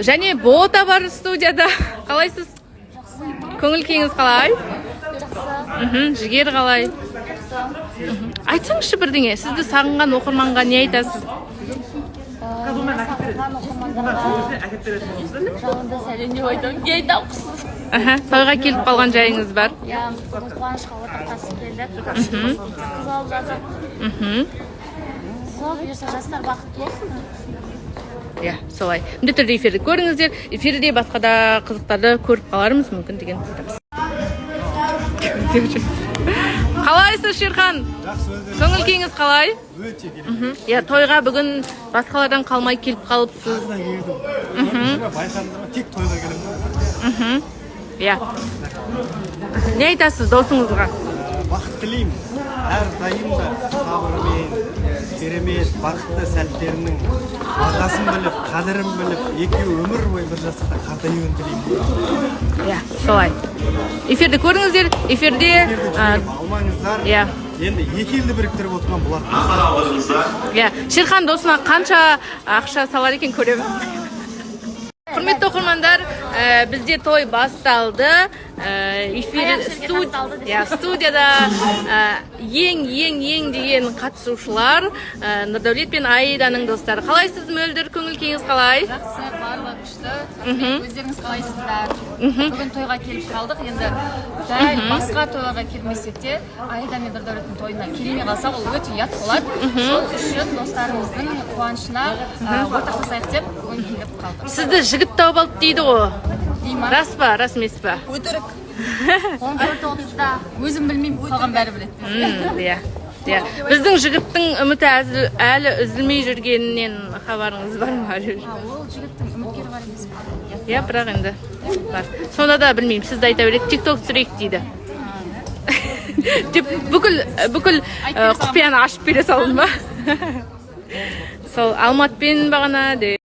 Және Бота бар студияда. Қалайсыз? Көңіл күйіңіз қалай? Жақсы. Жігер қалай? Жақсы. Айтсаңызшы бірдеңе, сізді сағынған оқырманға не айтасыз? Мені сағынған оқырмандарға жалынды сәлем деп айтамын. Не айтамын? Тойға келіп қалған жайыңыз бар. Иә, бүгін қуанышқа ортақтасып келдік. Қыз алып жатыр. Сол, бұйырса, жастар бақытты болсын. Иә, солай. Міндетті түрде эфирді көріңіздер. Эфирде басқа да қызықтарды көріп қалармыз мүмкін деген ойдамыз. Қалайсыз, Шерхан? Жақсы, өздеріңіз? Көңіл күйіңіз қалай? Өте керемет. Иә, тойға бүгін басқалардан қалмай келіп қалыпсыз. Қайдан келдім? Байқадыңдар ма, тек тойға келемін ғой. Иә, не айтасыз досыңызға? Бақыт тілеймін. Әрдайым да сабырмен, керемет бақытты сәттерінің бағасын біліп, қадірін біліп, екеуі өмір бойы бір жастықта қартаюын тілеймін. Иә, солай. Эфирді көріңіздер, эфирде. Эфирді жіберіп алмаңыздар. Енді екі елді біріктіріп отырған бұлар. Иә, Шерхан досына қанша ақша салар екен, көреміз. Құрметті оқырмандар, бізде той басталды. Эфир Қай жерге тасталды десең. Иә, студияда ең ең ең деген қатысушылар, Нұрдәулет пен Аиданың достары. Қалайсыз, Мөлдір? Көңіл күйіңіз қалай? Жақсы, барлығы күшті. Рахмет, өздеріңіз қалайсыздар? Бүгін тойға келіп қалдық. Енді дәл басқа тойларға келмесек те, Аида мен Нұрдәулеттің тойына келмей қалсақ, ол өте ұят болады. Сол үшін достарымыздың қуанышына ортақтасайық деп бүгін келіп қалдық. Сізді жігіт тауып алды дейді ғой. Дей ма? Рас па, рас емес па? Өтірік. 14:30-да. Өзім білмеймін, қалған бәрі біледі. Иә, біздің жігіттің үміті әлі үзілмей жүргенінен хабарыңыз бар ма? Ол жігіттің үміткері бар емес пе? Иә, бірақ енді бар. Сонда да білмеймін, сізді айта береді, тик ток түсірейік дейді деп бүкіл құпияны ашып бере салдым ба? Сол Алматпен бағана деп.